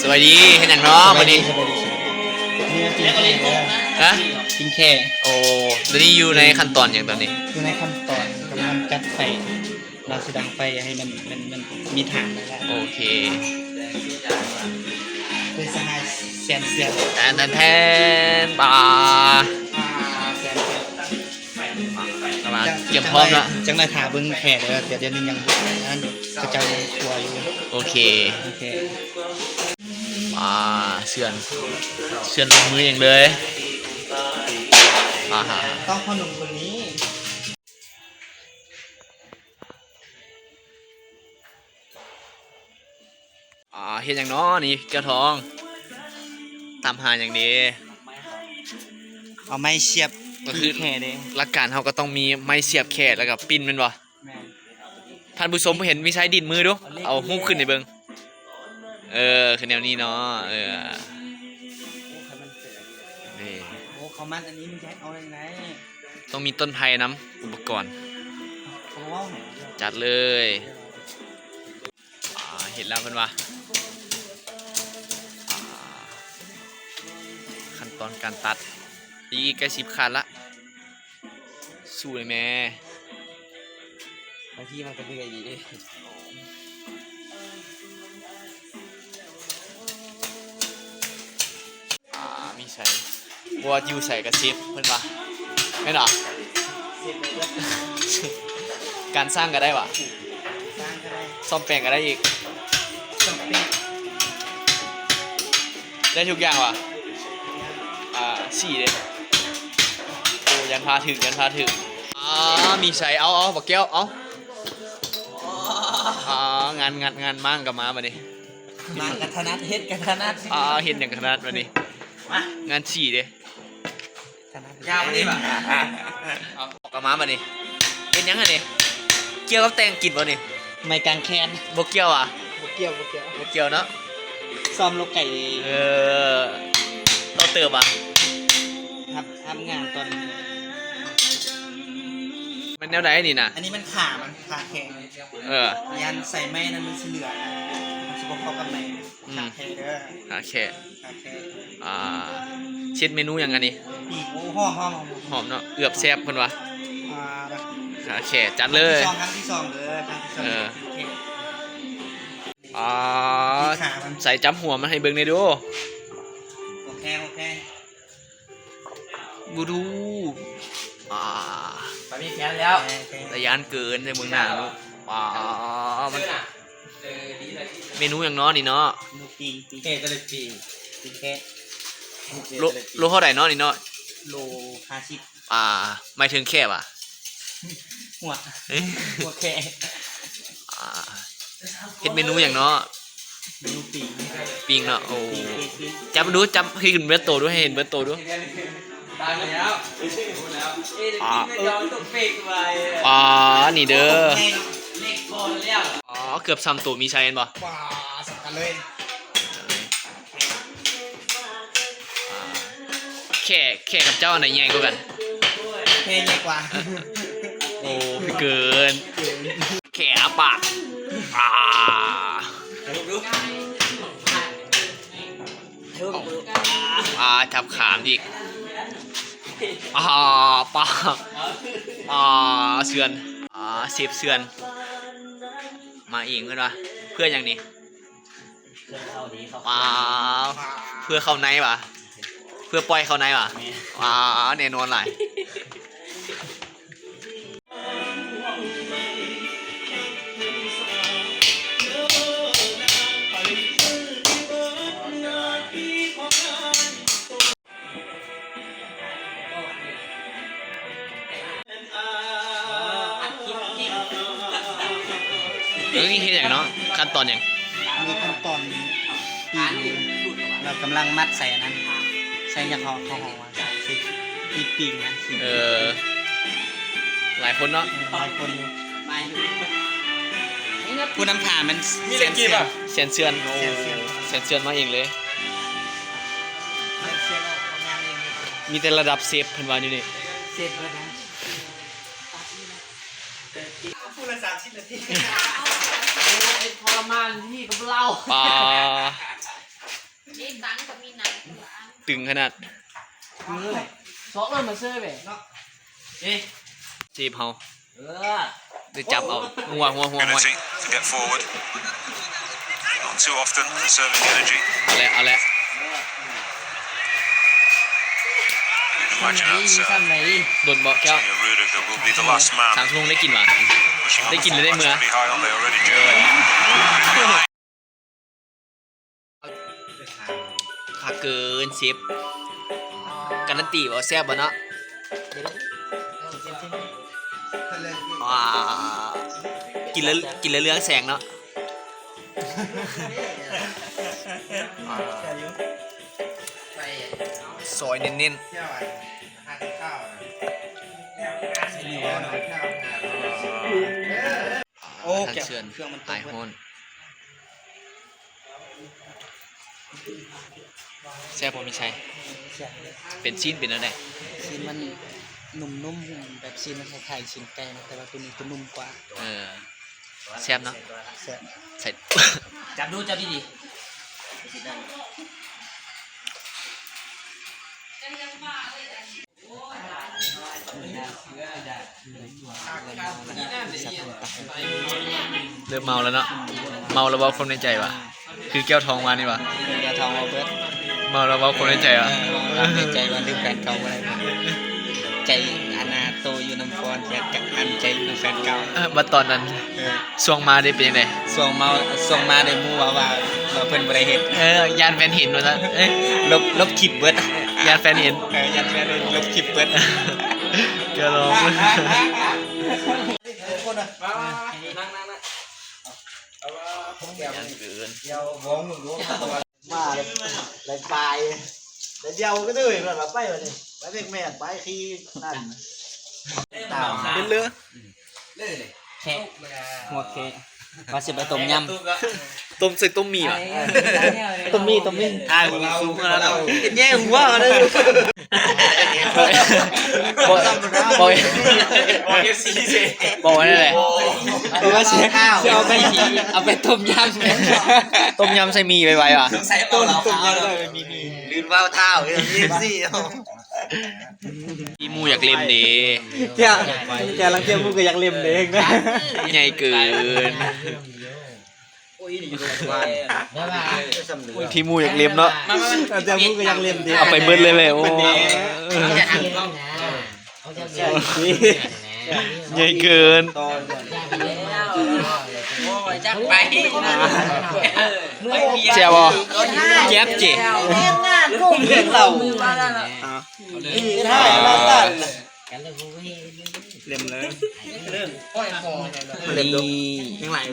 ສະບາຍດີ ເຮັດຫຍັງເນາະ ສະບາຍດີ ມື້ນີ້? ສະບາຍດີ ສະບາຍດີ ເນຍ ກິນແຄ່ ຮະ? ກິນແຄ່ ໂອ້ ດຽວນີ້ຢູ່ໃນຂັ້ນຕອນຫຍັງຕອນນີ້? ຢູ່ໃນຂັ້ນຕອນກຳລັງຈັດໄຟ ລາວຊິດັງໄຟໃຫ້ມັນ ມັນ ມັນມີຖານແລ້ວ ໂອເຄ ໂດຍສະຫາຍແສນເຊືອນ ແທນ ແທນ ແທນ ປາ ອ່າ ແສນເຊືອນ ກຳລັງກຽມພ້ອມລະ ຈັກໜ່ອຍ ຈັກໜ່ອຍຖ້າເບິ່ງແຄ່ເດີ ດຽວ ດຽວນີ້ຍັງ ອັນນັ້ນ ເຂົາເຈົ້າຍັງຄົວຢູ່ ໂອເຄ ໂອເຄ ອ່າ ເຊືອນ ເຊືອນລົງມືເອງເລີຍ ອ່າຮະ ຕ້ອງພໍ່ໜຸ່ມຄົນນີ້ ອ່າ ເຮັດຫຍັງເນາະນີ້ ແກ້ວທອງ? ຕາມຫາຫຍັງເດ? ເອົາໄມ້ສຽບ ກໍຄືແຄ່ເດ ຫຼັກການເຮົາກໍຕ້ອງມີໄມ້ສຽບແຄ່ ແລ້ວກໍປິ່ນແມ່ນບໍ່? ແມ່ນ ທ່ານຜູ້ຊົມເຫັນມີໄຊດິດມືດູ ເອົາຮູບຂຶ້ນໃຫ້ເບິ່ງ ເອີ ຄືແນວນີ້ເນາະ ເອີ ນີ້ ໂອ້ ເຂົ້າມັນອັນນີ້ມັນຈະເອົາຈັ່ງໃດ? ຕ້ອງມີຕົ້ນໄຜ່ນຳ ອຸປະກອນ ຈັດເລີຍ ອ່າ ເຮັດແລ້ວເພິ່ນວ່າ ອ່າ ຂັ້ນຕອນການຕັດ ອີກໃກ້ຊິຂາດລະ ສູ້ແດ່ແມ່ ບາງທີມັນກໍເມື່ອຍດີເດ້ ອ່າ ມີໃສ ບໍ່ວ່າຢູ່ໃສກໍເຊບ ເພິ່ນວ່າ ແມ່ນຫວາ? ການສ້າງກໍໄດ້ຫວາ? ສ້າງກໍໄດ້ ສ້ອມແປງກໍໄດ້ອີກ ສ້ອມແປງ ໄດ້ທຸກຢ່າງຫວາ? ອ່າ ສີເດ້ ໂອ້ ຢ້ານພາຖືກ ຢ້ານພາຖືກ ອ່າ ມີໃສ ເອົາ ເອົາ ບັກແກ້ວ ເອົາ ອ່າ ງານ ງານ ງານມ້າງກໍມາບາດນີ້ ມາກັນຖະໜັດ ເຮັດກັນຖະໜັດ ອ່າ ເຮັດຫຍັງກໍຖະໜັດບາດນີ້ ມາ ງານສີເດ້ ຖະໜັດ ຢາວມານີ້ບາດ ອອກກັນມາບາດນີ້ ເຮັດຫຍັງຫັ້ນນີ້ ກ່ຽວກັບແຕ່ງກິນບໍ່ນີ້? ໄມ້ກາງແຂນ ບໍ່ກ່ຽວຫວາ? ບໍ່ກ່ຽວ ບໍ່ກ່ຽວ ບໍ່ກ່ຽວເນາະ ຊ້ອມລົກໄກ່ ເອີ ຕໍ່ເຕີບຫວາ? ຮັບ ຮັບງານຕອນ ມັນແນວໃດນີ້ນະ? ອັນນີ້ມັນຂາມັນ ຂາແຂງ ເອີ ຢ້ານໃສ່ໄມ້ນັ້ນມັນຊິເຫຼືອ ມັນຊິບໍ່ເຂົ້າກັບໄມ້ ອືມ ຂາແຂງເດີ ຂາແຂງ ຂາແຂງ ອ່າ ເຮັດເມນູຫຍັງອັນນີ້? ປີກ ໂອ້ ຫອມ ຫອມ ຫອມ ຫອມເນາະ ເອືອບແຊບເພິ່ນວ່າ ອ່າ ຂາແຂງ ຈັດເລີຍ ຄັ້ງທີສອງເດີ ຄັ້ງທີສອງ ເອີ ອ່າ ໃສ່ຈັບຫົວມັນໃຫ້ເບິ່ງແດ່ດູ ໂອເຄ ໂອເຄ. ບູດູ ອ່າ ໄປມີແຂນແລ້ວ ຕາຢ້ານເກີນໃນເມືອງໜາງເນາະ ອ່າ ມັນ ເມນູຫຍັງເນາະນີ້ເນາະ? ເມນູປີງ ປີງແຂ້ ຈະໄດ້ປີງ ປີງແຂ້ ໂລ ໂລເທົ່າໃດເນາະນີ້ເນາະ? ໂລຫ້າສິບ ອ່າ ໝາຍເຖິງແຂ້ຫວາ? ຫົວ ຫົວແຂ້ ອ່າ ເຮັດເມນູຫຍັງເນາະ? ເມນູປີ້ງ ປີ້ງເນາະ ໂອ້ ຈັບເບິ່ງດູ ຈັບໃຫ້ເຫັນເບິດໂຕດູ ໃຫ້ເຫັນເບິດໂຕດູ ຕາຍແລ້ວ ອ່າ ເອີ ອ່າ ນີ້ເດີ ເຫຼັກບໍ່ແລ້ວ ອໍ ເກືອບສ່ຳໂຕມີໄຊແມ່ນບໍ່? ວ້າ ສ່ຳກັນເລີຍ ແຂ້ ແຂ້ກັບເຈົ້າອັນໃດໃຫຍ່ກວ່າກັນ? ແຂ້ໃຫຍ່ກວ່າ ໂອ້ ເກີນ ແຂ້ອາປາກ ອ່າ ອ່າ ຈັບຂາມອີກ ອ່າ ປາກ ອ່າ ເຊືອນ ອ່າ ເຊບເຊືອນ ມາເອງເພິ່ນວ່າ ເພື່ອຫຍັງນີ້? ວ້າວ ເພື່ອເຂົ້າໃນຫວາ? ເພື່ອປ່ອຍເຂົ້າໃນຫວາ? ແມ່ນ ວ້າວ ແນ່ນອນຫຼາຍ. ເອີ ນີ້ເຮັດຫຍັງເນາະ? ຂັ້ນຕອນຫຍັງ? ມີຂັ້ນຕອນປີ້ງ ລາວກຳລັງມັດໃສ່ອັນນັ້ນ ໃສ່ຫຍັງເຮົາ ເຮົາຮ້ອງວ່າ ຊິ ມີປີ້ງນະ ຊິ ເອີ ຫຼາຍຄົນເນາະ ເອີ ຫຼາຍຄົນຢູ່ ຜູ້ນຳພາແມ່ນ ມີແຕ່ກີບ ແສນເຊືອນ ແສນເຊືອນ ໂອ້ ແສນເຊືອນ ແສນເຊືອນມາເອງເລີຍ ມີແຕ່ລະດັບເຊບເພິ່ນວ່າຢູ່ນີ້ ເຊບເບິດນະ ຜູ້ລະສາມສິບນາທີ ໂອ້ຍ ທໍລະມານທີ່ກັບລາວ ປາ ຕຶງຂະໜາດ ເອີ ຊອກເລີ່ມມາເຊີເວີຍ ເຊຟເຮົາ ເອີ ໄດ້ຈັບເອົາ ຫົວ ຫົວ ຫົວ ຫົວ Unity to get forward. Not too often conserving energy. ເອົາແຫຼະ ເອົາແຫຼະ Imagine that's, uh, ດົນບໍ່ແກ້ວ Antonio Rudiger will be the last man. ສາມຊົ່ວໂມງໄດ້ກິນຫວາ? ໄດ້ກິນແລ້ວໄດ້ເມືອ Pretty high, aren't they, already, Joe? ຄັກເກີນເຊຟ ກາຣັນຕີບໍ່ ແຊບບໍ່ເນາະ? ວ້າ ກິນແລ້ວ ກິນແລ້ວເລື່ອງແສງເນາະ ຊອຍເນັ້ນໆ. ໂອ້ ທາງເຊື່ອນ ເຄື່ອງມັນຕົກ ອ້າຍຮ້ອນ ແຊບບໍ່ມີໄຊ? ແຊບ ເປັນຊີ້ນເປັນແນວໃດ? ຊີ້ນມັນນຸ້ມໆ ແບບຊີ້ນມັນຄ້າຍໆຊີ້ນໄກ່ນະ ແຕ່ວ່າໂຕນີ້ໂຕນຸ້ມກວ່າ ເອີ ແຊບເນາະ ແຊບ ໃສ່ ຈັບດູ ຈັບດີໆ. ເລີ່ມເມົາແລ້ວເນາະ ເມົາແລ້ວເວົ້າຄວາມໃນໃຈຫວາ? ຄືແກ້ວທອງວານນີ້ຫວາ? ແກ້ວທອງເວົ້າເບີດ ເມົາແລ້ວເວົ້າຄວາມໃນໃຈຫວາ? ເອີ ເວົ້າຄວາມໃນໃຈວ່າລືມແຟນເກົ່າບໍ່ໄດ້ ໃຈອັນນ່າໂຕຢູ່ນຳຟອນ ແຕ່ອັນໃຈຢູ່ນຳແຟນເກົ່າ ເອີ ບັດຕອນນັ້ນ ເອີ ຊ່ວງມາເດ ເປັນຈັ່ງໃດ? ຊ່ວງເມົາ ຊ່ວງມາເດ ໝູ່ເວົ້າວ່າ ວ່າເພິ່ນບໍ່ໄດ້ເຮັດ ເອີ ຢ້ານແຟນເຫັນວ່າຊັ້ນ ເອີ ລົບ ລົບຄລິບເບີດ ຢ້ານແຟນເຫັນ ເອີ ຢ້ານແຟນເຫັນ ລົບຄລິບເບີດ ກະລອງ ມາແລ້ວ ໄດ້ປາຍ ໄດ້ດຽວກໍເລີຍ ແບບວ່າໄປບັດນີ້ ໄປເວກແມ່ນ ໄປຂີ່ນັ້ນ ຕາມ ເປັນເລີຍ ແຄະ ຫົວແຄະ ວ່າຊິໄປຕົ້ມຍຳ ຕົ້ມໃສ່ຕົ້ມໝີ່ຫວາ? ເອີ ຕົ້ມໝີ່ ຕົ້ມໝີ່ ຖ່າຍຫົວສູງແລ້ວເນາະ ເປັນແຍ່ຫົວເລີຍ ບໍ່ ບໍ່ ບໍ່ ເອັຟຊີ ເຊ ບໍ່ນັ້ນແຫຼະ ເພາະວ່າຊິ ຊິເອົາໄປ ເອົາໄປຕົ້ມຍຳ ຕົ້ມຍຳໃສ່ໝີ່ໄວໆຫວາ? ໃສ່ຕົ້ມ ຕົ້ມຍຳໄດ້ໝີ່ ລື່ນວ້າວທ້າວ ເອັຟຊີ ທີ່ໝູ່ຢາກເຫຼັ້ນເດ້ ແຕ່ ແຕ່ລາງເທື່ອໝູ່ກໍຢາກເຫຼັ້ນເດ້ ໃຫຍ່ເກີນ ທີ່ໝູ່ຢາກເຫຼັ້ນເນາະ ແຕ່ໝູ່ກໍຢາກເຫຼັ້ນເດ້ ເອົາໄປເບິດເລີຍແຫຼະ ໂອ້ ໃຫຍ່ເກີນ ແຊບບໍ່? ແຊບເຈ ເຫຼັ້ນເລີຍ ນີ້ ຍັງຫຼາຍ